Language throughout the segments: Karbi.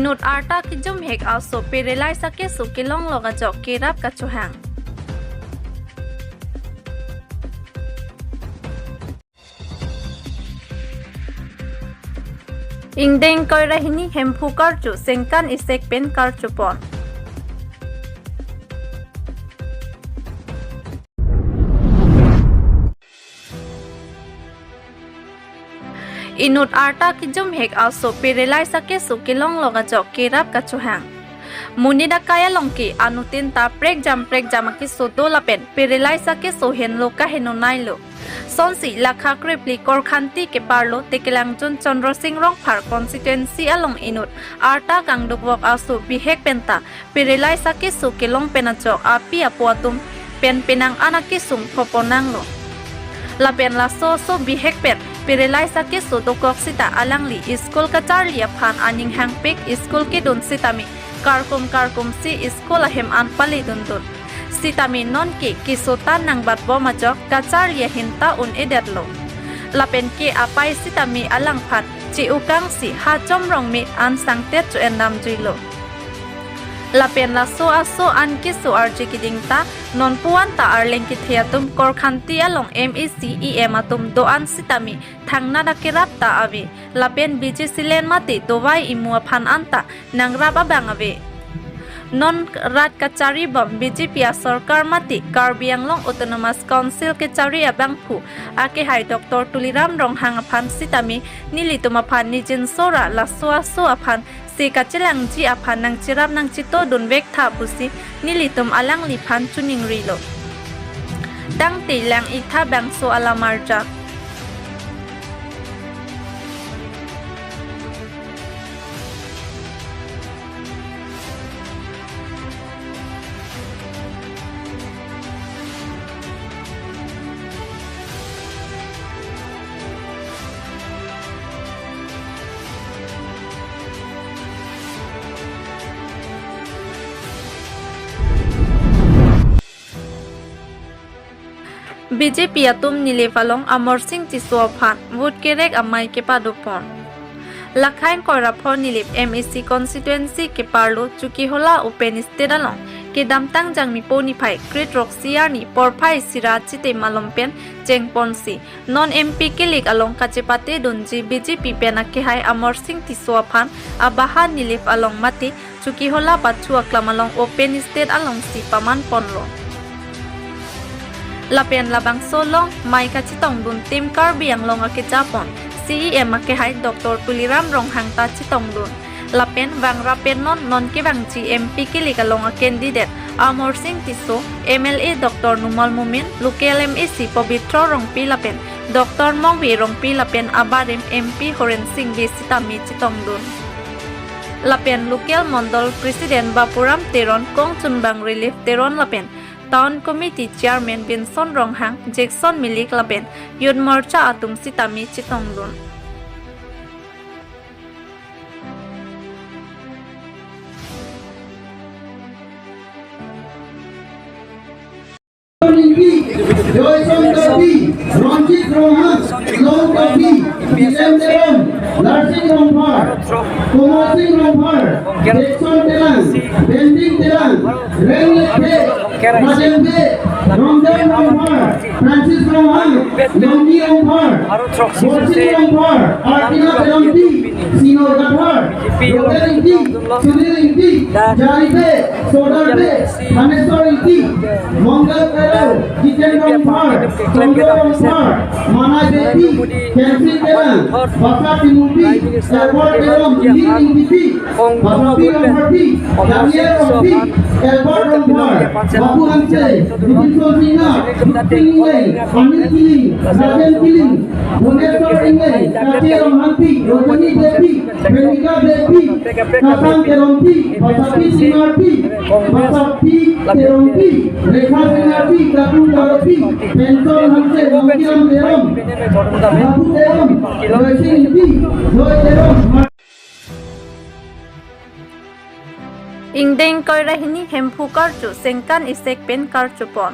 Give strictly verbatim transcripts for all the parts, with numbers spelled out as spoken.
Inut arta kijumhek aso paralyse akeso kelonglok ajok kerap kachohang. Ingdeng ingkoi ra hini Hemphu karcho sengkan isek pen karchopon. Inut arta kijumhek aso paralyse akeso kelonglok ajok kerap kachohang. Monit akai along ke anuttin ta prekjam prekjam akeso do lapen paralyse akeso henlo kahenonailo. Sonsi lakha krephli Korkanthi keparlo Tekelangjun Chandra Sing Rongphar constituency along inut arta kangdukvok aso bihek penta paralyse akeso kelong pen ajok api apo atum pen penang an akesung phoponanglo. Lapen laso aso bihek pen paralyse akeso dokok sita alangli school kacharli aphan aning hangpik school kedun sitame karkum karkum si school ahem an pale dundun. Sitame non ke keso ta nangbatbom ajok kacharli ahin ta un-edetlo. Lapen ke apai sitame alangphan che-ukang si ha chomrong me an sangtet cho-endam juilo. Lapen laso aso an keso arje keding ta non puan ta arleng kethe atum Korkanthi along M A C E M atum do-an sitame thangnat akerap ta ave. Lapen B J C len mate dovai imu aphan an ta nangrap abang ave. Non rat kacharibom B J P asorkar mate Karbi Anglong Autonomous Council kechari abangphu akehai Doctor Tuliram Ronghang aphan sitame nelitum aphan ne jinso ra laso aso aphan se kachelangji aphan nangcherap nangchito dunvek tha pusi nelitum alangliphan choningrilo. Tangte lang-ik tha bangso alamarjan. B J P atum Nilip along Amarsing Tisso aphan vote kerek amei kepadopon. Lakha ingkoi ra pho Nilip M A C constituency keparlo Chokihola open stage along kedamtang Jangmipo niphai kre-throksi arni porphai isi ra chite malom pen chengponsi non M P kelik along kachepate dunji B J P pen akehai Amarsing Tisso aphan abaha Nilip along mate Chokihola pachu aklam along open stage alongsi pamanponlo. Lapen labangso along mei kachetongdun Team Karbi Anglong akejapon C E M akehai Doctor Tuliram Ronghang ta chetongdun. Lapen vangra pen non non kevangji M P kelik along acandidate Amarsing Tisso, M L A Doctor Numal Momin, local M A C Pobitro Rongpi lapen Doctor Mongve Rongpi lapen abarim M P Horensing Bey sitame chetongdun. Lapen local Mondol President Bapuram Teron, kongchunbang Relief Teron lapen Town Committee Chairman Benson Ronghang, Jackson Milik lapen Youth Morcha atum sitame chetongdun. Joyson Karbi, Ranjit Ronghang, Long Karbi, Biren Teron, Larsing Rongphar, Kumar Sing Rongphar, Jackson Telang, Bending Telang, Reng Lekhe, Rajen Bey, Rongden Rongphar, Francis Ronghang, Yongki Rongphar, Borsing Rongphar, Artina Terangpi, Sino Kathar, Roten Ingti, Sunil Ingti, Jari Bey, Sodar Bey, Thaneswar Ingti, Mongal Karo, Jiten Rongphar, Chandra Rongphar, Manai Beypi, Kensing Telang, Basa Timungpi, Edward Teron, Ling Ingtipi, Basapi Rongpharpi, Daniel Rongpi, Edward Rongphar, Babu Hanse, Robinson Singha, Dukting Ingleng, Anil Kiling, Rajen Kiling, Bhubaneswar Ingleng, Kate Ronghangpi, Rojani Beypi, Premika Beypi, Kasang Terongpi, Basapi Singarpi, Basapi Terongpi, Rekha Singarpi, Katu Karopi, Penson Hanse, Mongkiram Teron, Babu Teron, Joysing Ingti, Joy Teron, Ingdeng ingkoi ra hini Hemphu karcho sengkan isek pen karchopon.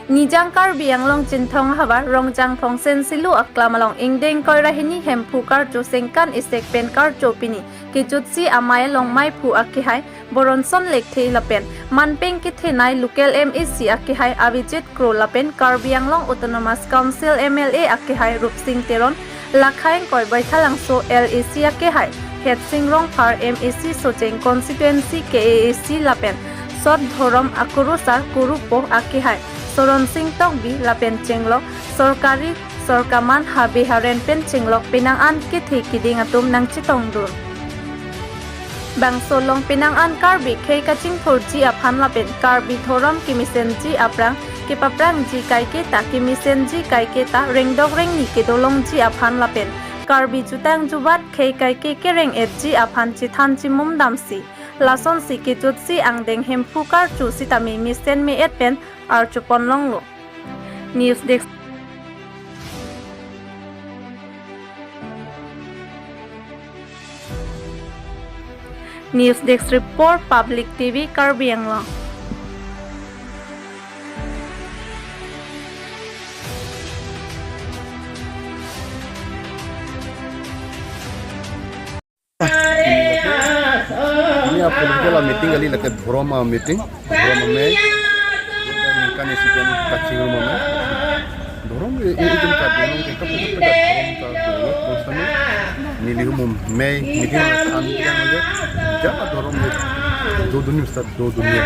Nijang Karbi Anglong Chinthong ahavar Rongjang Phongsen Silu aklam along ingdeng koi ra hini Hemphu karcho sengkan isek pen karcho pini kejutsi amei along meiphu akehai Boronson Lekthe lapen manpeng kethenei local M A C akehai Avijit Kro lapen Karbi Anglong Autonomous Council M L A akehai Rupsing Teron, Lakhaing Koi Baithalangso L A C akehai Hetsing Rongphar, M A C Socheng Constituency K A A C lapen Sot Dhorom Akurusar Kurupo akehai Soron Sing Tokbi lapen chenglok sorkari sorkaman habe haren pen chenglok penang an kethe keding atum nangchetongdun. Bangso along penang an Karbi khei kachingthurji aphan lapen Karbi dhorom kemesenji aphrang kepaprangji kaiketa kemesenji kaiketa rengdok rengni kedolongji aphan lapen Karbi jutang jubat khei kaike kereng-etji aphan chethan chimum damsi lasonsi kejutsi angdeng Hemphu karcho sitame mesen me-et pen archopon longlo. News Desk. News Desk Report, Public T V Karbi Anglong. Ini a political meeting kali, lake dhorom meeting, dhorom amei. Ningkan isi pen kachingrum amei. Dhorom e, e, itum kadung ke kapu ke dhorom ta dhorom konsani. Neli humum mei meeting an yang aja. Jama dhorom e. Do dunia, Ustad, do dunia.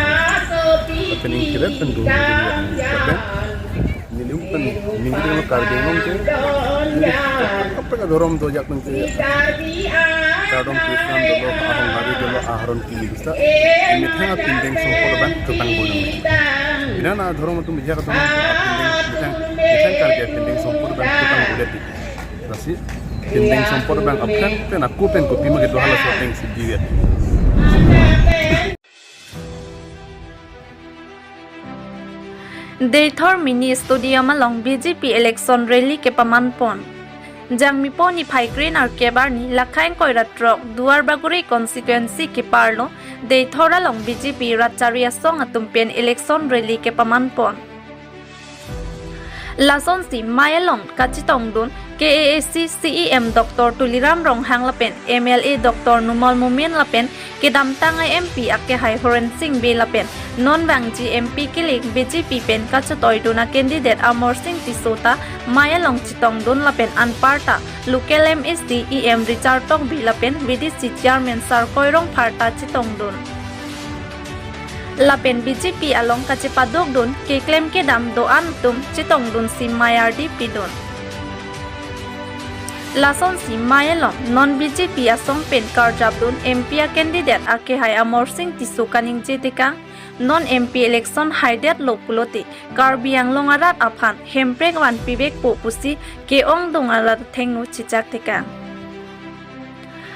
Tapi ning kiret pen do dunia. Tapi neli pen ningkan Karbi Anglong ke. Apa ke dhorom do jak pen ke. Kadung Kristan dolo, Ahong Hari dolo, Aharon Kili bisa. Ini tengah pindeng sompor bang, tukang bodoh. Ini na dhorom atum bijak atum pindeng, pindeng, pindeng Karbi pindeng sompor bang, tukang bodoh. Nasi pindeng sompor bang aphan pen aku pen kopi magi dua hala shooting si dia. Deithor Mini Stadium along B J P election rally kepamanpon. Jangmipo niphai kre-nerkep arni Lakhaing Koi ra throk Duar Bagori constituency keparlo Deithor along B J P rat chari asong atum pen election rally kepamanpon. Lasonsi mei along kachetongdun K A A C C E M Doctor Tuliram Ronghang lapen M L A Doctor Numal Momin lapen kedamtang a M P akehai Horensing Bey lapen non vangji M P kelek B J P pen kachetoidun a candidate Amarsing Tisso ta mei along chetongdun lapen anparta local M A C E M Richard Tokbi lapen V D C chairman Sar Koi Rongphar ta chetongdun. Lapen B J P along kachepadokdun keklem kedam do-an atum chetongdunsi mei ardi pidun. Lasonsi mei along non B J P asong pen karjapdun M P a candidate akehai Amarsing Tisso kaningje tekang, non M P election haidetlo pulote Karbi Anglong arat aphan hemprek vanpivekpo pusi ke-ongdung arat athengno chechak tekang.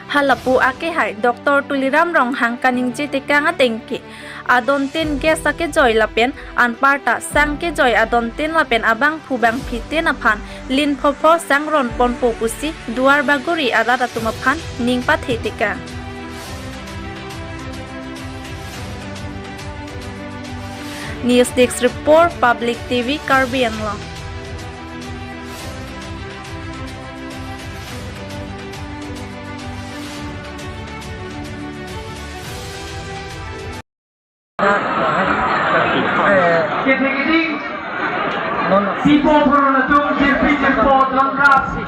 Halapu akehai Doctor Tuliram Ronghang kaningje tekang ateng ke adontin gas akejoi lapen anparta sang kejoi adontin lapen abangphu bangphitin aphan lin phopho sang ronponpo pusi Duar Bagori arat atum aphan ning pathe tekang. News Desk Report, Public T V Karbi Anglong. Tipo purun atum jirpi jirpo dongkap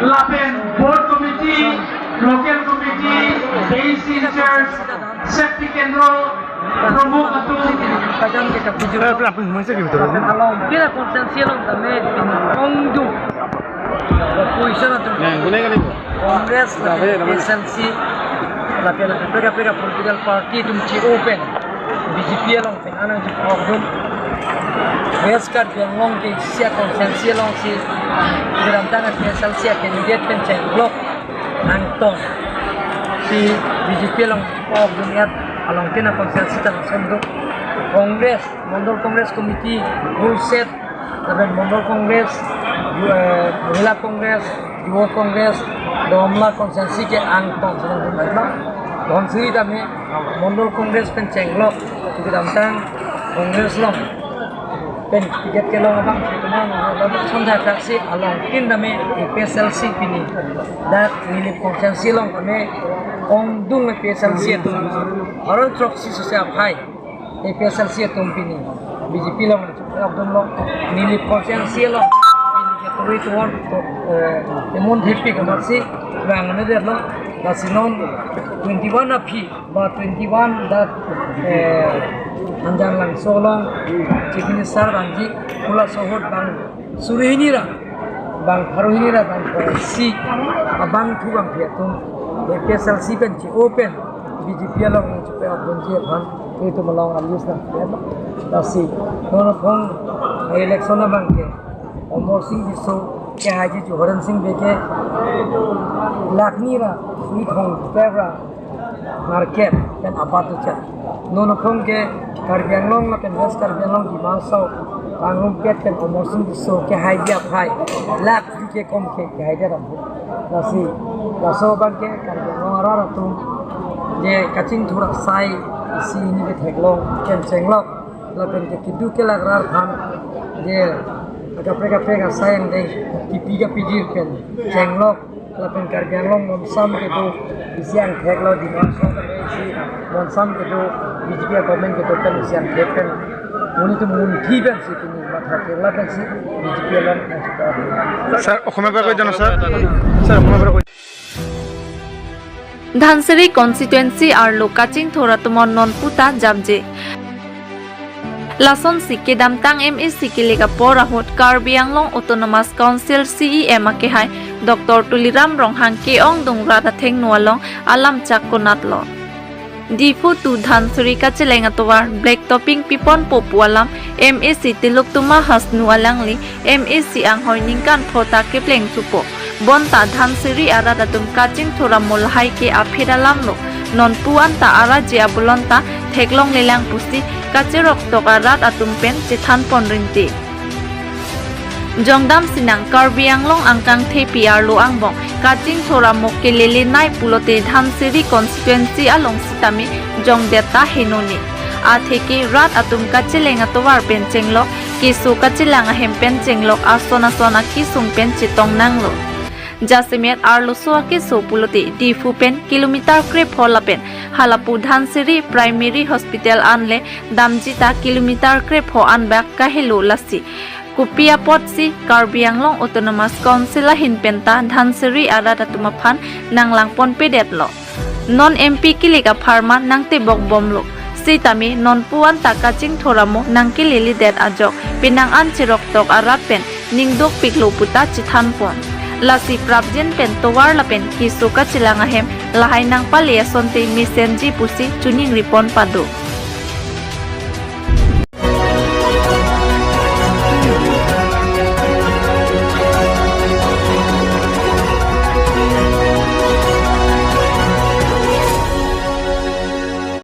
lapen board committee, local committee, base in church, safety kendro, pramukh atum. Kajam ke kapijur. Eh, pernah pun masa gitu. Along, kira konsensi along kami ongdung. Opposition atum. Nah, guna kali. Congress, Nah, lapen iya, namanya. S N C, lapen lapen pega pega political party atum chi open. B J P along pen anang chi okdun. West Karbi Anglong ke sia konsensi alongsi kedamtang P S L C a candidate pen chenglok Angtong si B J P along okdun yat along tina konsensi ta lason do. Congress, Mandal Congress Committee, full set, lapen Mandal Congress, eh, Mahila Congress, Yuva Congress, Domla constituency ke Angtong sedang tumai lo. Dhonsiri tame Mandal Congress pen chenglok, kedamtang Congress along Pen ticket kelong abang si kemang, lalu sonda taksi along tin dame A P H L C pini. Dak Nilip constituency along kami ongdung A P H L C atum. Aron throksi sose aphai A P H L C atum pini B J P along, abdum along, Nilip constituency along. Pini ke turi tuan, eh, emun thepi kamatsi, bang ne derlo, lasi non twenty-one aphi, ba twenty-one dak, eh, Hanjanglangso along, Chief Minister vangji, pu laso ahut bang suri hini ra, bang pharo hini ra, bang pharo isi, abangphu bangphi atum, A P H L C pen chi-o pen, B J P along nangchipe-otdunji aphan, itum along a-list nangpi-et. Lasi, non aphong election abang ke, Amarsing Tisso kehaiji chu Horen Sing Bey ke lakh ni ra, ni thong pep ra, market pen abat ducha. Non aphong ke Karbi Anglong lapen West Karbi Anglong, Dima Hasao, Pangrumpet pen Amarsing Tisso kehaiji aphai, lakh phli kekom ke kehaidet abang. Lasi, laso abang ke Karbi Anglong arat atum, je kachingthur asai isi hini ketheklong pen chenglok, lapen ke keduk kelak arat aphan, je kaprek kaprek asai angdeng kipi kapijir pen chenglok, lapen Karbi Anglong monsam kedo isi angthek lo, Dima Hasao isi monsam kedo, B J P government kedo pen isi angthek pen, monit atum munthi pensi pini matha kerla pensi B J P along nangchikar. Sir, Asamiya পৰা কৈ দিয়ক না, sir. Sir, Asamiya পৰা কৈ Dhansiri constituency arlo kachingthur atum non puta jamje. Lasonsi kedamtang M A C kelek apor ahut Karbi Anglong Autonomous Council C E M akehai Doctor Tuliram Ronghang ke-ongdung rat athengno along alam chak konatlo. Diphu to Dhansiri kacheleng atovar black topping piponpo pu alam M A C Tilottama Hasnu alangli M A C anghoi ningkan pho ta kepleng thupo. Bonta Dhansiri arat atum kachingthur amo lahai ke aphi alamlo. Nonpu anta araje abulon ta theklonglelang pusi kacheroktok arat atum pen chethanpon rinti. Jongdam sinang Karbi Anglong angkang thepi arlo angbong kachingthur amo kelelenei pulote Dhansiri constituency along sitame jongdet ta henone. Atheke rat atum kacheleng atovar pen chenglok, keso kachelang ahem pen chenglok, ason ason akesung pen chetong nanglo. Jasemet arloso akeso pulote Diphu pen kilometer krepho lapen halapu Dhansiri Primary Hospital anle damji ta kilometer krepho anbak kahelo lasi. Kopi apotsi Karbi Anglong Autonomous Council ahin penta Dhansiri arat atum aphan nanglangponpedetlo. Non M P kelek apharman nangtebok bomlo. Sitame nonpu anta kachingthur amo nangkeleledet ajok penang an cheroktok arat pen ningdukpiklo puta chethanpon. Lasi prapjin pen tovar lapen keso kachelang ahem lahai nangpale asonte mesenji pusi choningripon pado.